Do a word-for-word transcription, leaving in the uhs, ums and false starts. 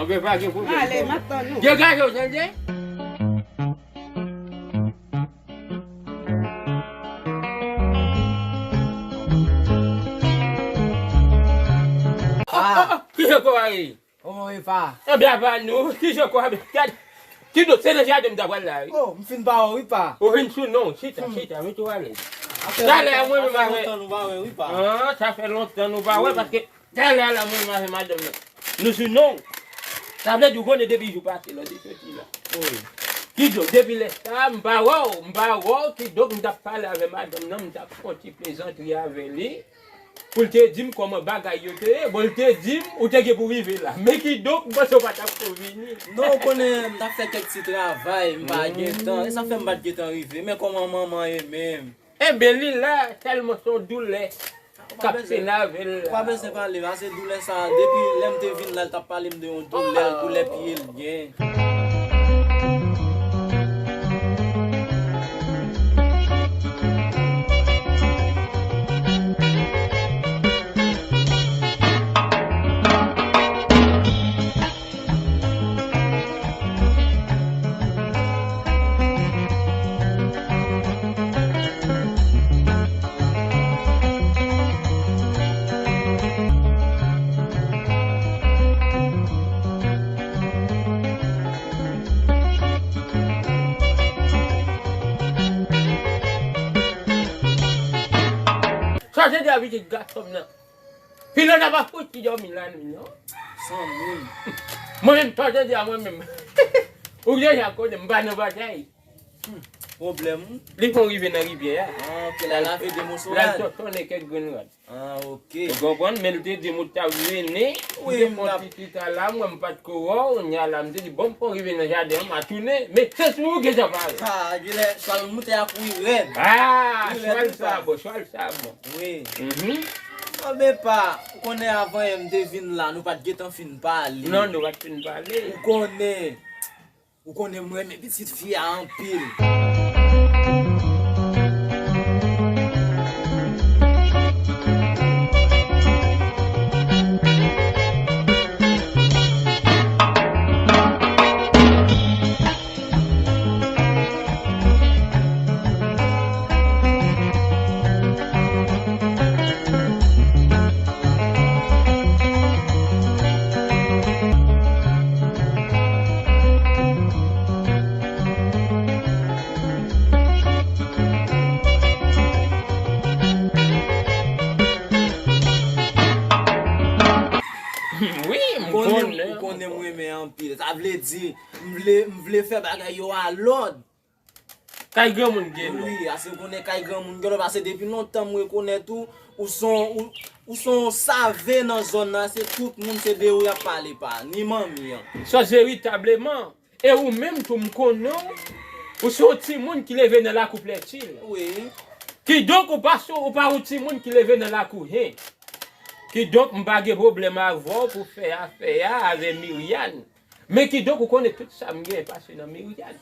Anben, pa gen pwoblèm. Ale, m ap tann ou. Degaje w, tande? Ah. Oh, oh, oh, ki jan kò a ye? Kòman w ye, pa? Anben, apa nou, ki jan kò a ye? Gad, kidonk, se nan jaden m ta pral la, wi. Oh, m fin pa wè w, wi, pa. Ou vin sou non, chita, chita, mete w alèz. Talè a, mwen menm avè. Sa fè lontan nou pa wè, wi, pa. Ah, sa fè lontan nou pa wè, paske talè a la, mwen menm avè madanm nan, nou sou non. Sa vle di, ou konnen depi jou pase la, ou te soti la. Wi. Kidonk, depi lè sa, m pa wè w, m pa wè w, kidonk, m t ap pale avè madanm nan, m t ap fè yon ti plezantri avè li. Pou l te di m kòman bagay yo te ye, bon, l te di m ou te gen pou rive la. Men kidonk, m panse w pa t ap ko vini. Non, ou konnen, m t ap fè kèk ti travay, m pa gen tan. E sa fè m pa t gen tan rive. Men kòman manman ye menm? Enben, li la, sèlman se yon doulè k ap pene avè l la. Ou pa bezwen pale, pase doulè sa a. Depi lè m te vin la, l t ap pale m de yon doulè, doulè pye l gen. Sa se de pitit gason m nan. Pitit la pa fouti dòmi lannwit non. San moun. Mwen menm, sa se de a mwen menm. Ou deja konnen, m pa nan batay. Hmm, pwoblèm ou? Li fon rive nan rivyè a. Ah, ok, l al lave de moso rad. L al tòtonnen kèk grenn rad. Ah, ok. Ou konprann? Men l te di m ou t ap vini. Wi, m te fon ti chita la, mwen m pa t ko wè w, nya la, m te di, bon, m fon rive nan jaden an, m a tounen. Men se sou ou ke sa pale. Ah, genlè, chwal moute a kouri rèd. Ah, chwal sa bon, chwal sa bon. Wi. Mhm. Anben pa, ou konnen avan yè m te vin la, nou pa t gentan fin pale. Non, nou pa t fin pale. Ou konnen. Ou konnen m renmen pitit fi a anpil. Wi, m konnen. Ou konnen m renmen anpil. Sa vle di, m vle, m vle fè bagay yo a lòd. Kay granmoun gen lòd. Wi, ase m konnen kay granmoun gen lòd, pase depi lontan m rekonèt ou, ou son, ou, ou son save nan zòn nan, se tout moun se de ou y ap pale pa, ni manmi an. Sa veritableman, e ou menm tou m konnen w, ou se yon timoun ki leve nan lakou Plètil. Wi. Kidonk ou pa se, ou pa yon timoun ki leve nan lakou hen. Kidonk m pa gen pwoblèm avè w pou fè afè a avè Miryàn. Men kidonk ou konnen tout sa m gen pase nan Miryàn.